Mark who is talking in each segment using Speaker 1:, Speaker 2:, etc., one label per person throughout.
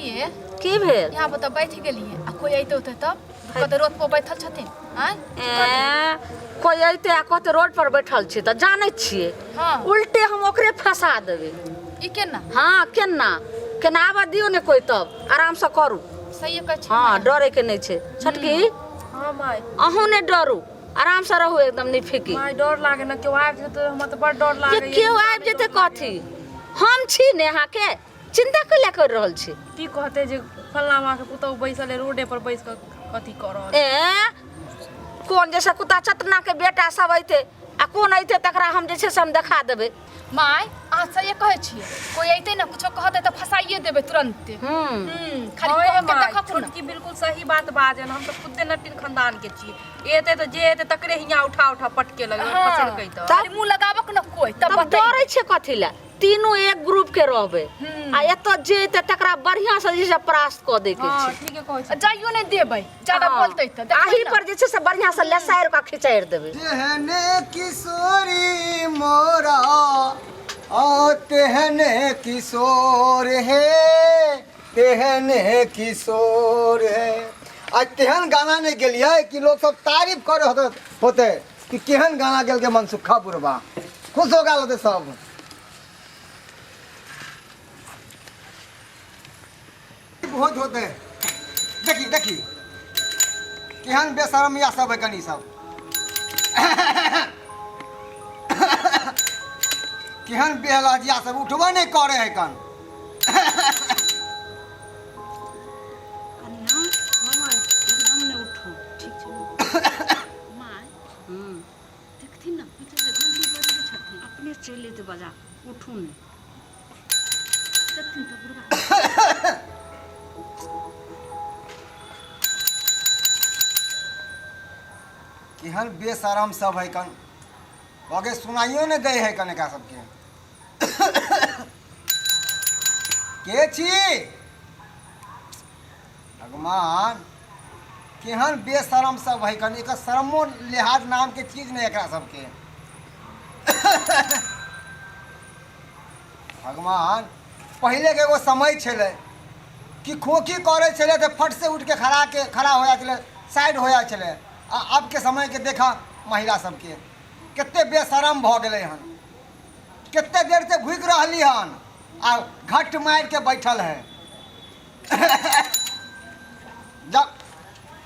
Speaker 1: ये
Speaker 2: की भेल
Speaker 1: यहाँ पर तऽ बैठ गेलियै आ कोई अइते उते तब कतऽ रोड पर बैठल छथिन आँय
Speaker 2: ए, कोई अइते आ कहते रोड पर बैठल छी तऽ जानै छियै
Speaker 1: हँ
Speaker 2: उल्टे हम ओकरे फंसा देबै
Speaker 1: ई केना
Speaker 2: हँ केना केना आबऽ दियौ ने कोई तब आरामसँ करू
Speaker 1: सही कहै छी
Speaker 2: हँ डरे के नहि छै छोटकी
Speaker 3: हँ माय
Speaker 2: अहूँ नहि डरू आरामसँ रहू एकदम निफिकी
Speaker 3: माय डर लागे ने केओ आबि जेतै हमरा तऽ बड़ डर
Speaker 2: जे
Speaker 3: लागे
Speaker 2: केओ आबि जेतै कथी हम छी ने अहाँके चिन्ता कइला कर रहल छी
Speaker 3: की कहते जे फल्लाँ माँ के पुतहु बैसल है रोडे पर बैस कऽ कथी कऽ रहल
Speaker 2: ए कोन जैसे कुत्ता चटना के बेटा सब अइते आ कोन अइते तकरा हम जे छै से हम देखा देबै
Speaker 1: माय अहाँ सही कहै छियै कोई अइतै ने कुछो कहतै तऽ फसाइए देबै तुरन्ते खाली
Speaker 3: हँ,
Speaker 1: कह के
Speaker 3: माय,
Speaker 1: देखब ने
Speaker 3: छोटकी बिल्कुल सही बात बाजल हम तऽ खुदे नटिन खानदान के छियै एतै तऽ जे एतै तकरे हियाँ उठा उठा पटके लगबै
Speaker 1: हँ।
Speaker 3: फसेलकै तऽ
Speaker 1: खाली मुँह लगाबक ने कोई तब
Speaker 2: तब
Speaker 1: बतै
Speaker 2: डरै छै कथी लए तीनू एक ग्रुप के रहबै आ एतऽ जे एतै तकरा बढ़िआँ से जे छै परास्त कऽ दै के
Speaker 3: हँ
Speaker 2: छै
Speaker 3: ठीके कहै छी
Speaker 1: जाइयो नहि देबै ज्यादा
Speaker 2: हँ।
Speaker 1: बोलतै तऽ देखबै
Speaker 2: अही
Speaker 1: ने।
Speaker 2: पर जे छै से बढ़िआँ से लेसारि कऽ खिचारि देबै
Speaker 4: तेहने किशोरी मोरा आ तेहने किशोर हे तेहने किशोर हे आ तेहन गाना नहि गेलियै कि लोग सब तारीफ करे होते होते कि केहन गाना गेलकै मनसुखा बुढ़बा खुश हो गेल होते सब बहुत होते देखी देखी केहन बेशरम या सब है कनी सब केहन बेलहजिया सब उठबे नहि करे है कन
Speaker 2: कनिया एकदम नहि उठू ठीक छै माय देखथिन ने पीछे से घंटी बजबै छथिन अपने चलि एतै बजा उठू नहि देखथिन तऽ बुढ़बा
Speaker 4: केहन बेशरम सब है कन आगे सुनाइयो नहि दै है कन एकरा सबके के छी भगवान केहन बेशरम सब है कन एकर शरमो लिहाज नामके चीज नहि एकरा सबके भगवान पहिलेके एगो समय छलै कि खोखी करै छलै तऽ फट से उठिके खड़ा के खड़ा हो जाइ छलै साइड हो जाइ छलै आ आबके समयके देखा महिला सबके कते बेशरम भऽ गेलै हन कते देर से भुकि रहली हन आ घट मारिके बैठल है जा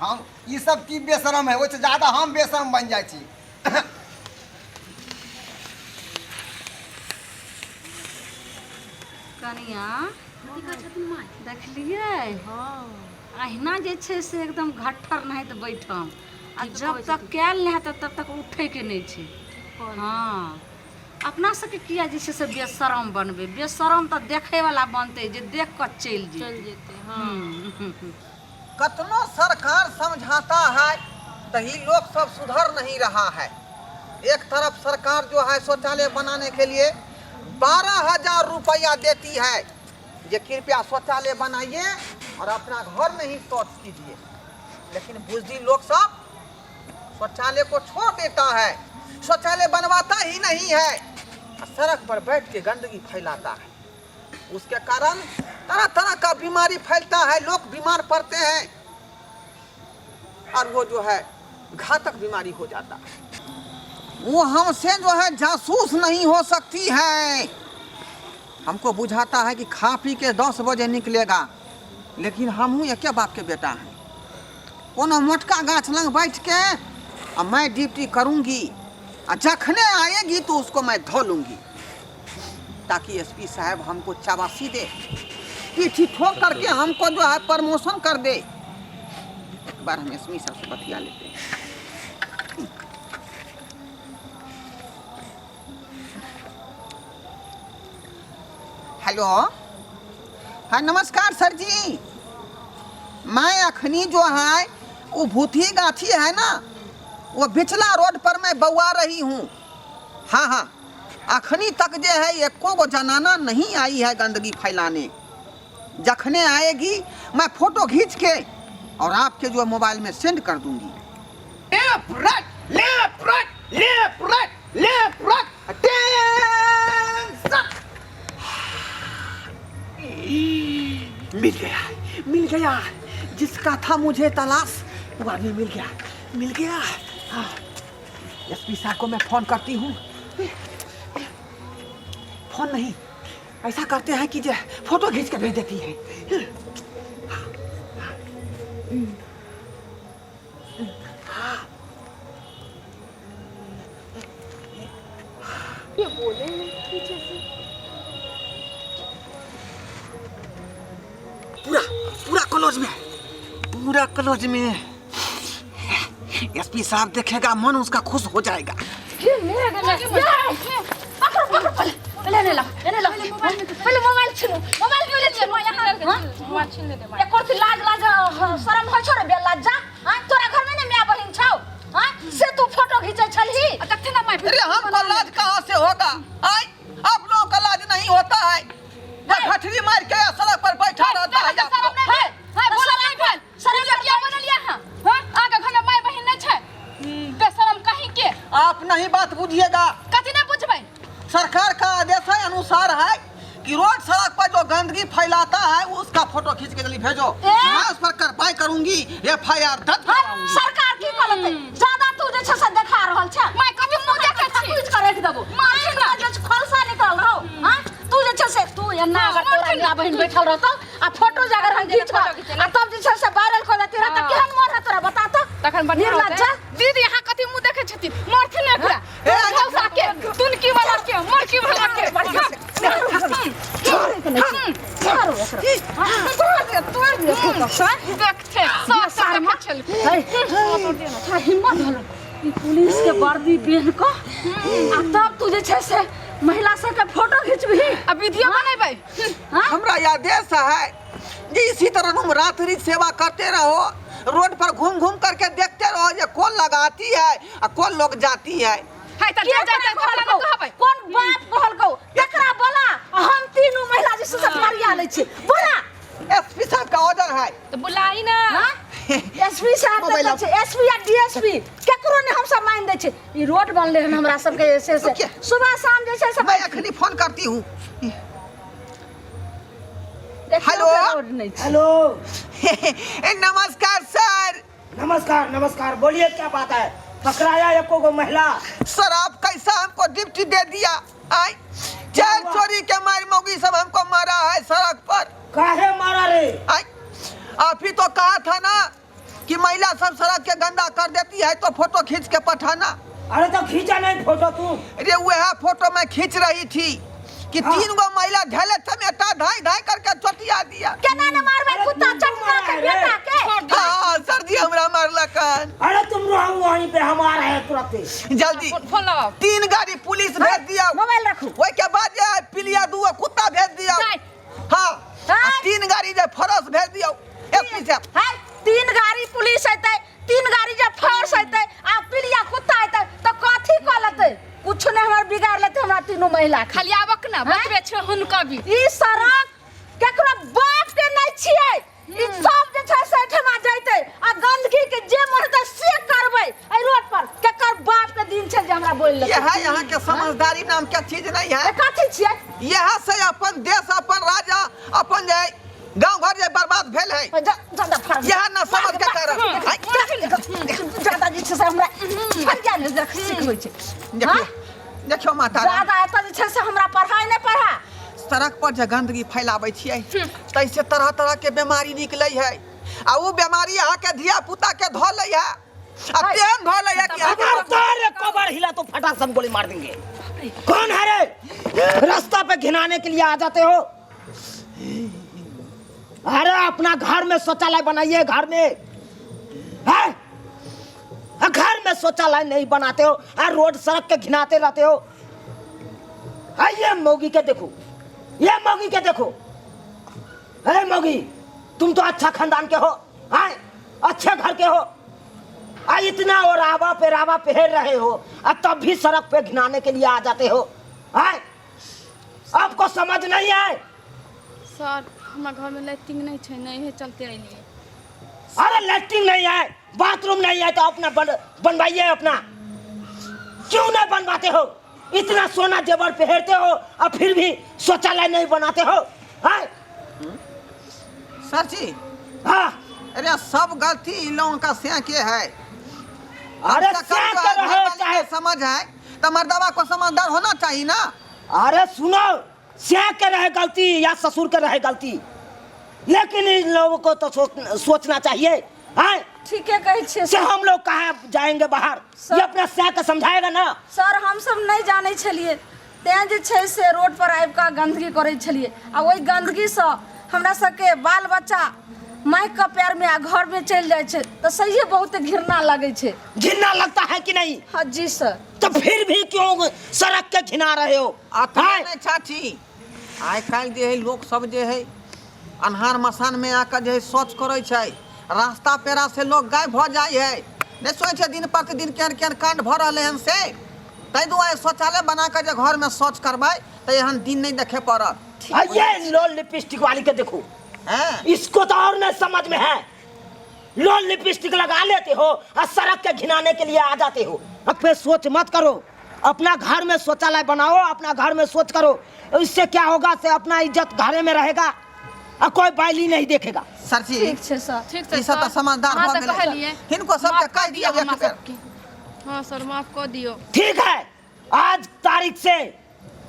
Speaker 4: हम ई सब की बेशरम है ओहिसँ ज्यादा हम बेशरम बनि जाइ छी
Speaker 2: कनिया देखलियै अहिना जे छै से एकदम घट्ठर नहि तऽ बैठम आ जब तक कयल नहि हेतै तब तक उठैके नहि छै हँ अपना सबके किया जे छै से बेशरम बनबै बेशरम तऽ देखैवला बनतै जे देख कऽ चलि जेतै
Speaker 3: चलि जेतै हँ
Speaker 5: कतनो सरकार समझाता है तो ही लोग सब सुधर नहीं रहा है। एक तरफ सरकार जो है शौचालय बनाने के लिए 12,000 रुपया देती है जे कृपया शौचालय बनाइए और अपना घर में ही शौच कीजिए, लेकिन बुजदिल लोग सब शौचालय को छोड़ देता है, शौचालय बनवाता ही नहीं है, सड़क पर बैठ के गंदगी फैलाता है। उसके कारण तरह तरह का बीमारी फैलता है, लोग बीमार पड़ते हैं और वो जो है घातक बीमारी हो जाता है। वो हमसे जो है जासूस नहीं हो सकती है। हमको बुझाता है कि खा पी के 10 बजे निकलेगा, लेकिन हमहूँ एके बाप के बेटा हैं। कोनो मोटका गाछ लग बैठ के आ मैं ड्यूटी करूंगी आ जखने आएगी तो उसको मैं धो लूंगी, ताकि एसपी साहब हमको चाबासी दे, पीठी ठोक करके हमको जो है प्रमोशन कर दे। एक बार हम एसपी साहब से बतिया लेते हैं। हेलो, हाँ नमस्कार सर जी, मैं अखनी जो है वो भूथी गाछी है ना, वो बिचला रोड पर मैं बउआ रही हूँ। हाँ हाँ, अखनी तक जे है एको गो जनाना नहीं आई है गंदगी फैलाने। जखने आएगी मैं फोटो खींच के और आपके जो मोबाइल में सेंड कर दूंगी। Left right left right left right left right attention. मिल गया, मिल गया, जिसका था मुझे तलाश वो आदमी मिल गया, मिल गया। हाँ, एसपी साहब को मैं फोन करती हूँ। फोन नहीं, ऐसा करते हैं कि जो फोटो खींच के भेज देती है।
Speaker 1: ये बोले नहीं पीछे से।
Speaker 5: पूरा पूरा कॉलेज में, पूरा कॉलेज में एसपी साहब देखेगा, मन उसका खुश हो जाएगा।
Speaker 2: पकड़ो पकड़ो, पहले पहले एने लाओ, एने लाओ, पहले मोबाइल छीनो, मोबाइल क्यों ले छीनो यहाँ? हाँ?
Speaker 1: मोबाइल छीन ले दे।
Speaker 2: एको रति लाज लाज शरम होइ छौ रे बेलज्जा? हाँ? तोरा घर में ने माय बहिन छौ? हाँ? से तू फोटो घिचै छलही?
Speaker 1: देखते ना माय।
Speaker 5: अरे हमको लाज कहाँ से होगा? आय, आप लोगों का लाज नहीं होता है। गठरी मार के सड़क पर बैठा रहता है।
Speaker 1: शरम नहीं भेल? हाय, बोला नहीं भेल?
Speaker 2: शरम
Speaker 1: वीडियो किया बनलियै अहाँ? हाँ? आगे घर में माय बहिन नहीं छै, बेशरम कहीं के।
Speaker 5: आप नहीं बात बुझिएगा।
Speaker 1: कथी नहीं बुझबै?
Speaker 5: सरकार का आदेश है अनुसार है कि रोड सड़क पर जो गंदगी फैलाता है उसका फोटो खींच के जल्दी भेजो, मैं उस पर कार्रवाई करूंगी, एफ I R दर्ज
Speaker 2: हाँ,
Speaker 5: कराऊंगी।
Speaker 2: सरकार की कहलकै? ज्यादा तू जे छै से देखा रहल छै।
Speaker 1: माय कथी मुँह देखै छी?
Speaker 2: खींच के राखि देबो।
Speaker 1: मारथिन ना।
Speaker 2: जे छै खोलसा निकल रहौ। हाँ? तू जे छै से तू एना अगर तोरा माय बहिन बैठल रहतौ आ फोटो जे अगर हम खींच के आ तब जे छै से वायरल कऽ देती रह तऽ केहन मोन है तोरा, बता तऽ।
Speaker 1: तखन बढ़िआँ
Speaker 2: निर्लज्जा।
Speaker 1: होतै। दीदी अहाँ कथी मुँह देखै छथिन? मरथिन ने एकरा।
Speaker 5: ए,
Speaker 1: भौसा के, तुनकी वाला के, मरकी वाला के। देखते सब देखै छल।
Speaker 2: तोरा हिम्मत भेलौ ई पुलिस के वर्दी पहन कऽ आ तब तू जे छै से महिला सबके फोटो खिचबही
Speaker 1: आ वीडियो बनेबै?
Speaker 2: हाँ?
Speaker 5: हमरा आदेश है जे इसी तरह तुम रात्रि सेवा करते रहो, रोड पर घूम घूम करके देखते रहो ये कौन लगाती है और कौन लोग जाती है।
Speaker 1: है तऽ
Speaker 2: के
Speaker 1: जे जाय
Speaker 2: तोरा
Speaker 1: तकरा नहि
Speaker 2: कहलकौ?
Speaker 1: कहबै।
Speaker 2: कोन बाप कहलकौ? तकरा बोला, हम तीनू महिला जे छै से फरिया लै छी, बोला।
Speaker 5: एसपी साहब का ऑर्डर है।
Speaker 1: तऽ बुलाई ना।
Speaker 2: हाँ? एसपी साहब
Speaker 5: मोबाइल
Speaker 2: तऽ छै, एसपी आ डीएसपी केकरो नहि हमसब मान दै छी। ई रोड बनलै हन हमरा सबके जे छै से
Speaker 5: ओके।
Speaker 2: सुबह शाम जे छै से
Speaker 5: मैं अखनी फोन करती हूँ।
Speaker 2: देखियौ
Speaker 5: हेलो?
Speaker 2: के रोड नहि छै।
Speaker 6: हेलो।
Speaker 5: ए, नमस्कार सर।
Speaker 6: नमस्कार नमस्कार, बोलिए क्या बात है? पकड़ाया एको गो महिला?
Speaker 5: सर आप कैसा हमको ड्यूटी दे दिया? आय, चार
Speaker 6: हुआ?
Speaker 5: चोरी के मार मौगी सब हमको मारा है सड़क पर।
Speaker 6: काहे मारा रे?
Speaker 5: आय, आप ही तो कहा था ना कि महिला सब सड़क के गंदा कर देती है तो फोटो खींच के पठाना।
Speaker 6: अरे तो खींचा नहीं फोटो तू?
Speaker 5: अरे वह फोटो मैं खींच रही थी कि
Speaker 6: हाँ।
Speaker 5: 3 गो महिला ढेले चमेटा धाई धाई करके चोटिया दिया।
Speaker 2: केना ने मारबै
Speaker 6: अरे
Speaker 2: कुत्ता
Speaker 6: तुमको
Speaker 2: चटका
Speaker 6: मारा
Speaker 2: के
Speaker 6: है रे।
Speaker 2: बेटा के?
Speaker 5: हाँ सर जी हमरा मारलकन।
Speaker 6: अरे तुम रहो वहीं पे, हम आ रहे हैं तुरंत ही।
Speaker 5: जल्दी
Speaker 1: फोन लगाओ।
Speaker 5: 3 गाड़ी पुलिस भेज दिया।
Speaker 2: मोबाइल रखू।
Speaker 5: ओहि के बाद जे है पिलिया 2 कुत्ता भेज दिया।
Speaker 1: जाय।
Speaker 5: हाँ, आ
Speaker 2: हाय।
Speaker 5: 3 गाड़ी जे फरस भेज दिया। एसपी साहब।
Speaker 2: हाय, 3 गाड़ी पुलिस अयतै, 3 गाड़ी जे फोर्स अयतै आ पिलिया कुत्ता अयतै तऽ कथी कऽ लेतै? कुछ नहि हमर बिगाड़ लेतै हमरा तीनू महिला के।
Speaker 1: खाली आबक ना बतबे छै हुनका भी।
Speaker 2: ई सड़क केकरो बाप के नहि छियै। ई सब जे छै से एहिठमा जैतै आ गंदगी के जे मन हेतै से करबै एहि रोड पर। केकर बाप के दिन छै जे हमरा बोलि लेतै?
Speaker 5: यह यहाँ के समझदारी नाम के चीज नहीं है।
Speaker 2: ए, कथी छियै?
Speaker 5: यह से अपन देश, अपन राज्य, अपन जे गांव घर जे बर्बाद भेल है।
Speaker 2: ज्यादा फर्क।
Speaker 5: यह न समझ के कारण। आय,
Speaker 2: ज्यादा जे छै से हमरा फरिया नहि देख सिखबै छै।
Speaker 5: देखियो, देखियो माता रानी।
Speaker 2: ज्यादा एतऽ जे छै से हमरा पढ़ाइ नहि पढ़ा।
Speaker 5: सड़क पर जे गंदगी फैलाबै छियै ताहिसँ तरह तरह के बीमारी निकलै है आ उ बीमारी अहाँके धिया पुता के धऽ लै है आ तेहन धऽ लै है कि अहाँके
Speaker 6: खबरदार एको बार हिला तो फटाक से हम गोली मार देंगे। कौन है रे? रास्ता पे घिनाने के लिए आ जाते हो? अरे अपना घर में शौचालय बनाइए, घर में है, घर में शौचालय नहीं बनाते हो और रोड सड़क के घिनाते रहते हो। ये मौगी के देखो, ये मौगी के देखो। अरे मौगी, तुम तो अच्छा खानदान के हो, आए अच्छे घर के हो, आ इतना और आवा पेरावा पहन रहे हो और तब भी सड़क पे घिनाने के लिए आ जाते हो। आए आपको समझ नहीं आए?
Speaker 1: सर हमरा घर में लैट्रिन नहीं छै, नहीं है चलते अइलिए।
Speaker 6: अरे लैट्रिन नहीं है, बाथरूम नहीं है तो अपना बनवाइए अपना। क्यों नहीं बनवाते हो? इतना सोना जेवर पहनते हो और फिर भी शौचालय नहीं बनाते हो। हाँ?
Speaker 5: सर जी
Speaker 6: हाँ
Speaker 5: अरे सब गलती इन लोगों का से के है
Speaker 6: अरे
Speaker 5: कम से
Speaker 6: क्या
Speaker 5: कम जो
Speaker 6: कर
Speaker 5: है,
Speaker 6: रहे हो
Speaker 5: घरवाली
Speaker 6: चाहे
Speaker 5: के समझ है तो मर्दवा को समझदार होना चाहिए ना।
Speaker 6: अरे सुनो, से के रहे गलती या ससुर के रहे गलती, लेकिन इन लोगों को तो सोचना चाहिए। हाँ
Speaker 2: ठीके कहै छियै
Speaker 6: से हम लोग कहाँ जाएंगे बाहर, ये अपना से के समझाएगा ना।
Speaker 2: सर हम सब नहि जानै छलियै, तें जे छै से रोड पर आबि कऽ गन्दगी करै छलियै आ ओहि गन्दगीसँ हमरा सबके बाल बच्चा माइक के पैरमे आ घरमे चलि जाइ छै तऽ सहिए बहुत घृणा लगै छै।
Speaker 6: घृणा लगता है कि नहीं?
Speaker 2: हाँ जी सर।
Speaker 6: तो फिर भी क्यों सड़क के घिना रहे हो?
Speaker 5: अतने
Speaker 6: हैं?
Speaker 5: नहि चाची, आइ काल्हि जे है लोक सब जे है अन्हार मसान में आकर जे है शौच करै छै, रास्ता पेरा से लोग गायब भऽ जाइ है। नहि सोचै छै दिन प्रतिदिन केहन केहन कांड भऽ रहलै हन, से ताहि दुआरे शौचालय बना कऽ जे घरमे शौच करबै तऽ एहन दिन नहि देखे पड़त।
Speaker 6: आ ये लो लिपस्टिक वाली के देखो,
Speaker 5: हैं?
Speaker 6: इसको तो और नहीं समझ में है। लो लिपस्टिक लगा लेते हो और सड़क के घिनाने के लिए आ जाते हो। अब फिर सोच मत करो, अपना घर में शौचालय बनाओ, अपना घर में सोच करो, इससे क्या होगा से अपना इज्जत घरे में रहेगा और कोई बायली नहीं देखेगा।
Speaker 5: सर जी
Speaker 2: ठीक छै सर।
Speaker 1: ठीक छै
Speaker 5: ई सब तऽ
Speaker 1: सर।
Speaker 5: समझदार
Speaker 1: अहाँ
Speaker 5: भऽ
Speaker 1: तऽ
Speaker 5: गेलै।
Speaker 1: कहलियै।
Speaker 5: हिनको सबके
Speaker 1: माफ
Speaker 5: कहि
Speaker 1: कऽ
Speaker 5: दियौ
Speaker 1: दियौ
Speaker 5: एक
Speaker 1: हमरा
Speaker 5: बेर।
Speaker 1: सबके। हाँ सर माफ कऽ दियौ।
Speaker 6: ठीक है, आज तारीख से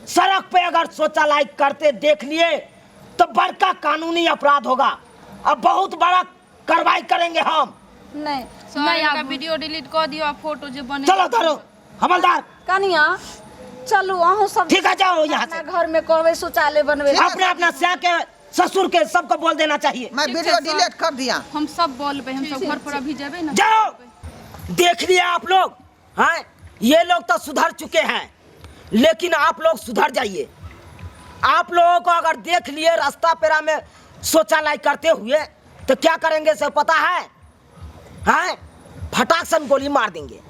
Speaker 6: सड़क पे अगर शौचालय करते देख लिए तो बड़का कानूनी अपराध होगा और बहुत बड़ा कार्रवाई करेंगे हम।
Speaker 2: नहि
Speaker 1: सर
Speaker 3: नहि
Speaker 1: एकरा वीडियो डिलीट कऽ दियौ आ फोटो जे बने।
Speaker 6: चलो धरो हवलदार।
Speaker 2: कनिया चलू अहूँ सब
Speaker 6: ठीक है, जाओ यहाँ
Speaker 2: अपना
Speaker 6: से।
Speaker 2: घर में कहबै शौचालय बनबै
Speaker 5: ठीक है।
Speaker 6: अपने अपना स्या के ससुर के सबको बोल देना चाहिए।
Speaker 5: मैं
Speaker 1: ठीक
Speaker 5: वीडियो
Speaker 1: छै, सर।
Speaker 5: डिलीट कर दिया।
Speaker 1: हम सब बोलबै, हम सब घर पर अभी जेबै ने।
Speaker 6: जाओ, देख लिया आप लोग। हाँ ये लोग तो सुधर चुके हैं, लेकिन आप लोग सुधर जाइए। आप लोगों को अगर देख लिए रास्ता पेरा में शौचालय करते हुए तो क्या करेंगे सब पता है? हाँ फटाक से हम गोली मार देंगे।